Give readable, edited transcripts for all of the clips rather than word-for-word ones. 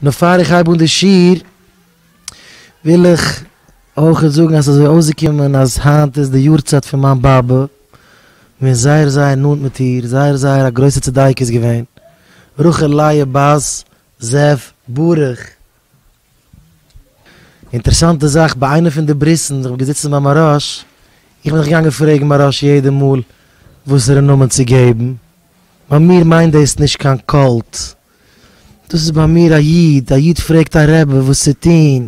נאר פאר איך הייב אן די שיעור וויל איך אויכעט זאגן אז ס'איז אזוי אויסגעקומען אז היינט איז די יארצייט פון מיין באבע, כ'בין זייער זייער נאנט מיט איר, זייער זייער א גרויסע צדיקת געווען, רחל לאה בת זאב ברוך. אינטערעסאנטע זאך, ביי איינע פון די ברית'ן, איך בין געזיצן ביי מוהרא"ש, איך בין דאך געגאנגען פרעגן מוהרא"ש יעדע מאל וואסערע נאמען צו געבן, ביי מיר מיינט דאס נישט קיין קולט, דאס איז ביי מיר א איד, א איד פרעגט א רבי וואס צו טון,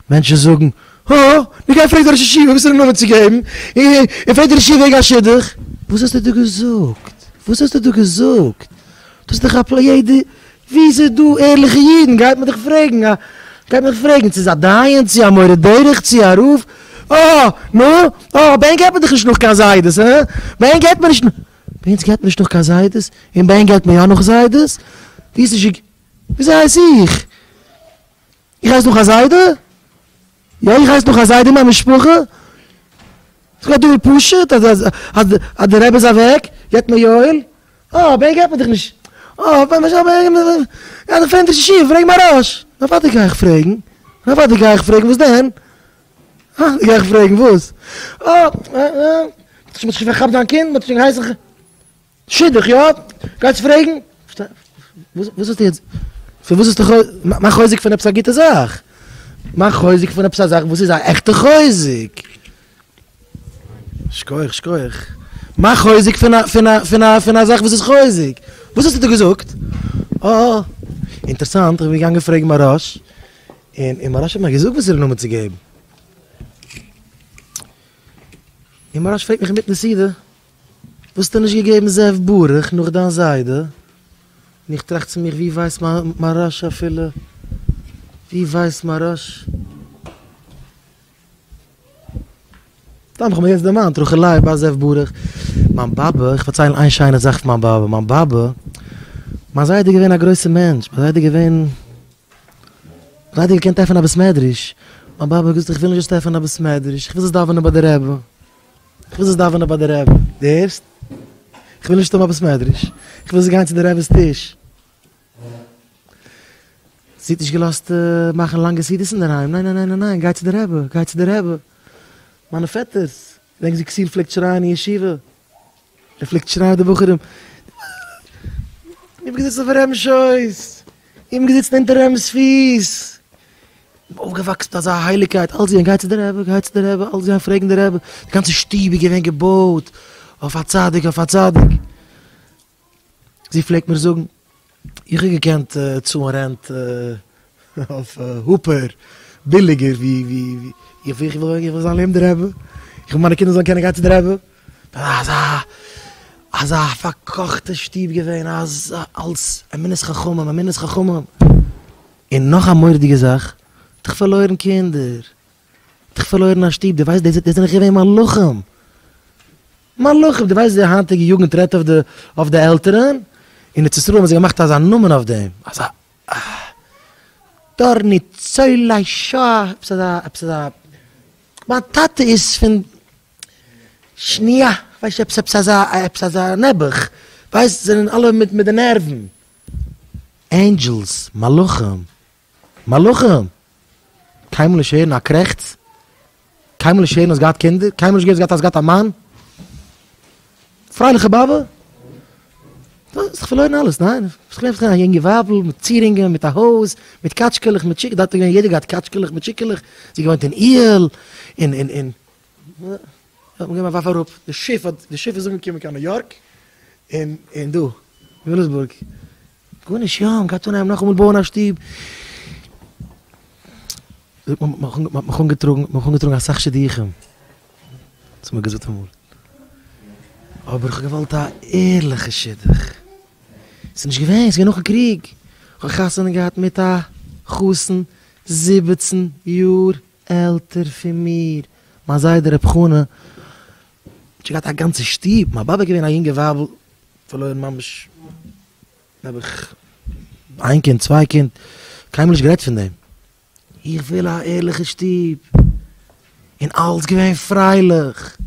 מענטשן זאגן, הא, נו גיי פרעג די ראש ישיבה וואסערע נאמען צו געבן, און פרעג די ראש ישיבה וועגן א שידוך. וואס האסטו דא געזאגט? וואס האסטו דא געזאגט? דאס איז דאך א פלא, יעדע, וואו ס'איז דא ערליכע אידן גייט מען דאך פרעגן, גייט מען דאך פרעגן צו איז א דיין, צו א מורה דרך, צו א רב, אה, נו, אה, ביי ענק געבט מען דאך נישט נאך קיין זיידעס, הא? ביי ענק געבט מען נישט נאך. ביי אונז געבט מען נישט נאך קיין זיידעס, און ביי ענק געבט מען יא נאך זיידעס? ווי איז נישט וויאזוי הייס איך? איך הייס נאך א זיידע? יא איך הייס נאך א זיידע אין מיין משפחה? ס'איז גאר דבר פשוט אז אז אז די רבי איז אוועק געבט מען יואל, אה ביי ענק געבט מען דאך נישט, אה ביי גיי דיך פרעגן די ראש ישיבה פרעג מוהרא"ש, אוודאי גיי איך פרעגן, אוודאי גיי איך פרעגן וואס דען? אה, גיי איך פרעגן וואס? אה, אה, מ'האט שוין פארכאפט דיין קינד, מ'האט שוין געהייסן שידוך, יא? גייסט פרעגן? וואס האסטו יעצט? פון וואס האסטו מאך חוזק פון עפעס א גוטע זאך. מאך חוזק פון עפעס א זאך וואס איז א עכטע חוזק. שכוח, שכוח. מאך חוזק פון א, פון א, פון א, פון א זאך וואס איז חוזק. וואס האסטו דא געזאגט? אה, אינטערסאנט, איך בין געגאנגען פרעגן מוהרא"ש. און און מוהרא"ש האט מיר געזאגט וואסערע נאמען צו געבן. און מוהרא"ש פרעגט מיך אינמיטן די סעודה, וואס האסטו נישט געגעבן זאב ברוך נאך דיין זיידע? און איך טראכט צו מיך, ווי ווייסט מוהרא"ש אפילו? ווי ווייסט מוהרא"ש? סתם איך האב מיר יעצט דערמאנט, רחל לאה בת זאב ברוך, מיין באבע, איך פארצייל איין שיינע זאך פון מיין באבע, מיין באבע, מיין זיידע איז געווען א גרויסע מענטש, מיין זיידע איז געווען, מיין זיידע האט געקענט עפענען א בית מדרש, מיין באבע האט געזאגט איך וויל נישט זאלסט עפענען א בית מדרש, איך וויל זאלסט דאווענען ביי די רבי, איך וויל זאלסט דאווענען ביי די רבי, דו הערסט? איך וויל נישט האבן א בית מדרש, איך וויל זאלסט גיין צו די רבי'ס טיש. זי האט נישט געלאזט מאכן לאנגע סעודות אינדערהיים, ניין ניין ניין ניין, גיי צו די רבי, גיי צו די רבי. מיינע פעטערס, געדענקסט ווי כסיל פלעגט שרייען אין ישיבה? ער פלעגט שרייען אויף די בחורים, איך בין געזיצן אויפן רבינ'ס שויס, איך בין געזיצן אונטער רבינ'ס פיס, איך בין אויפגעוואקסן מיט אזא הייליגקייט, אלץ געווען גיי צו די רבי, גיי צו די רבי, אלץ געווען פרעגן די רבי, די גאנצע שטוב איז געווען געבויט אויף א צדיק, אויף א צדיק. זי פלעגט מיר זאגן, איך האב געקענט צאלן רענט אויף הופער ביליגער ווי ווי איך וויל זיין לעבן די רבי, איך וויל מיינע קינדער זאלן קענען גיין צו די רבי. אזא אזא פארקאכטע שטוב געווען, אזא אלס אמונת חכמים, אמונת חכמים. און נאך א מורא'דיגע זאך, האט איך פארלוירן קינדער, האט איך פארלוירן א שטוב, דו ווייסט דאס זענען געווען מלאכים. מלאכים, דו ווייסט די היינטיגע יוגנט רעדט אויף די אויף די עלטערען, אין ארץ ישראל האבן זיי געמאכט אזא נאמען אויף דעם, אזא דור ניצולי שואה, עפעס אזא עפעס אזא, מיין טאטע איז פון שניה, כ'ווייס נישט עפעס עפעס אזא עפעס אזא נעבעך, ווייסט זענען אלע מיט מיט די נערוון, angels, מלאכים, מלאכים! קיינמאל נישט הערן א קרעכץ, קיינמאל נישט הערן האסט געהאט קינדער, קיינמאל נישט געהערט האסט געהאט א מאן, פרייליכע באבע, האסט דאך פארלוירן אלעס, ניין? ביסט געווען א יונגע ווייבל מיט צירונגען, מיט א הויז, מיט קאטשקעלעך, מיט טשיקעלעך, דארט איז געווען יעדער געהאט קאטשקעלעך מיט טשיקעלעך, זי געוואוינט אין איהעל, און און און האט מען געגעבן א ווארף אראפ, די שיף האט, די שיף איז אנגעקומען קיין ניו יארק, און און דא, וויליאמסבורג. גארנישט יא, מ'גייט אנהייבן נאכאמאל בויען א שטוב. זאגט מען, מ'האט מיך אנגעטראגן, מ'האט מיך אנגעטראגן אסאך שידוכים. דאס האט מען געזאגט אמאל. אבער איך האב געוואלט א ערליכע שידוך. ס'איז נישט געווען, ס'איז געווען נאכן קריג. איך האב חתונה געהאט מיט א חתן זיבעצן יאר עלטער פון מיר. מיין זיידע ר' חנא האט שוין געהאט א גאנצע שטוב. מיין באבע איז געווען א יונגע ווייבל, פארלוירן ממש נעבעך איין קינד צוויי קינד, קיינמאל נישט גערעדט פון דעם, איך וויל א ערליכע שטוב, און אלס געווען פרייליך.